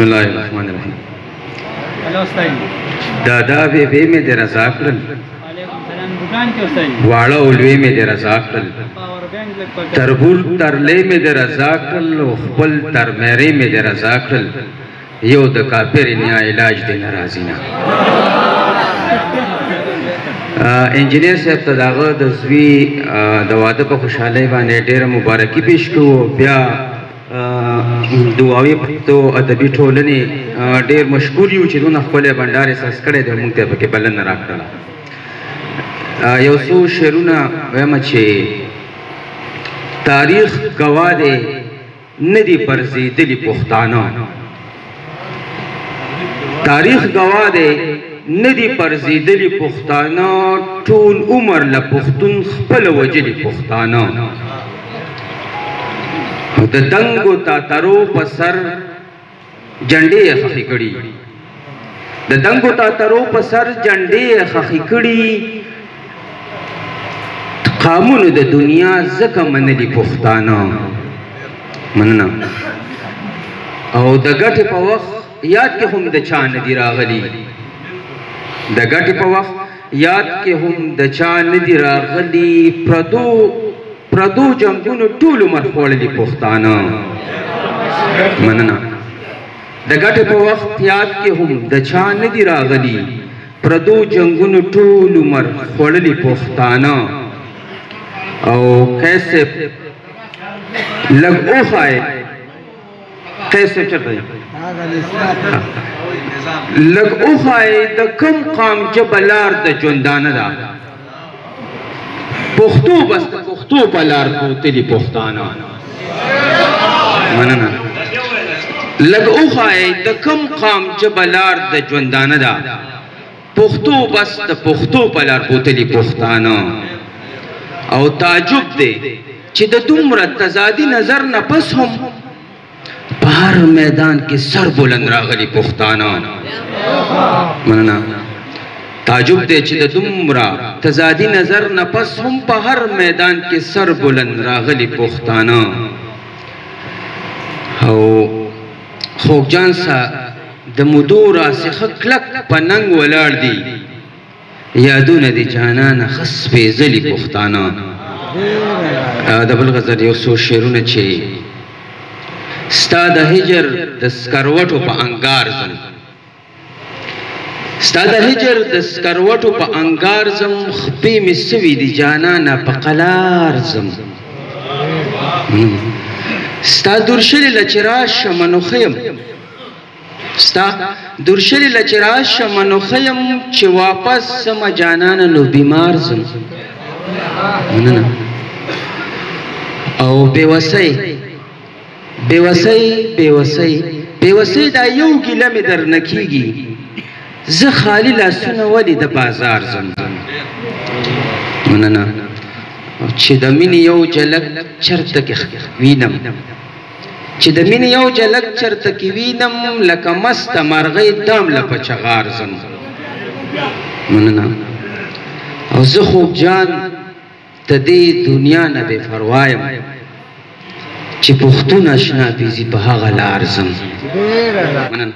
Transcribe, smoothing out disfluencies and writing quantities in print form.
بسم الله الرحمن الرحیم. دادا بی بی مې دې رضا کړل، واړه او لوی مې دې رضا کړل، تربور ترلې مې دې رضا کړل، او خپل ترمیرې مې دې رضا کړل، یو د کافر نیا علاج دې نه راځي نه. انجینر صاحب ته د هغه د زوی د واده په خوشحالۍ باندې ډېره مبارکي پیش کوو. بیا دعاوې پښتو ادبي ټولنې ډېر مشکور یو چې دونه ښکلی بنډار یې ساز کړی دی، موږ ته یې پکې بلنه راکړله. یو څو شعرونه وایم چې تاریخ ګواه دی نه دي پرځېدلي پښتانه، تاریخ ګواه دی نه دي پرځېدلي پښتانه، ټول عمر له پښتون خپله وژلي پښتانه، د دنګو تاترو په سر جنډې یې ښخې کړي، د دنګو تاترو په سر جنډې یې ښخې کړي، قامونو د دنیا ځکه منلي پښتانه. مننه. او د ګټې په وخت یاد کې هم د چا نه دي راغلي، د ګټې په وخت یاد کې هم د چا نه دي راغلي، پردو جنګونو ټول عمر خوړلي پښتانه. مننه. د ګټې په وخت یاد کې هم د چا نه دي راغلي، پردو جنګونو ټول عمر خوړلي پښتانه. او قیس صاحب لږ وښایې، قیس صاحب چېرته دی؟ لږ وښایې د کوم قام ژبه لار د ژوندانه ده، پښتو بس د پښتو په لار بوتلي پښتانه. مننه. لږ وښایې د کوم قام ژبه لار د ژوندانه ده، پښتو بس د پښتو په لار بوتلي پښتانه. او تعجب دی چې د دومره تضادي نظر نه پس هم په هر میدان کې سر بلند راغلي پښتانه. مننه. تعجب دی چې د دومره تضادي نظر نه پس هم په هر میدان کې سر بلند راغلي پښتانه. او خوږ جان سه د مودو راسې ښه کلک په ننګ ولاړ دي، یادونه دي جانانه ښه سپېځلي پښتانه. د بل غزل یو څو شعرونه چې ستا د هجر د سکروټو په انګار ځم، ستا د هجر د سکروټو په انګار ځم، خپې مې سوي دي جانانه په قلار ځم، ستا درشلې له چې راشمه نو ښه یم، ستا درشلې له چې راشمه نو ښه یم، چې واپس ځمه جانانه نو بیمار ځم. مننه. او بېوسۍ بېوسۍ بېوسۍ بېوسۍ دا یو ګیله مې درنه کېږي، زه خالي لاسونه ولې د بازار ځم. مننه. چې د مینې یو جلک چرته کې وینم، چې د مینې یو جلک چرته کې وینم، لکه مسته مرغۍ دام له په چغار ځم. مننه. او زه خوږ جان د دې دنیا نه بې پروا یم، چې پښتون اشنا پیزي په هغه لار ځم. مننه.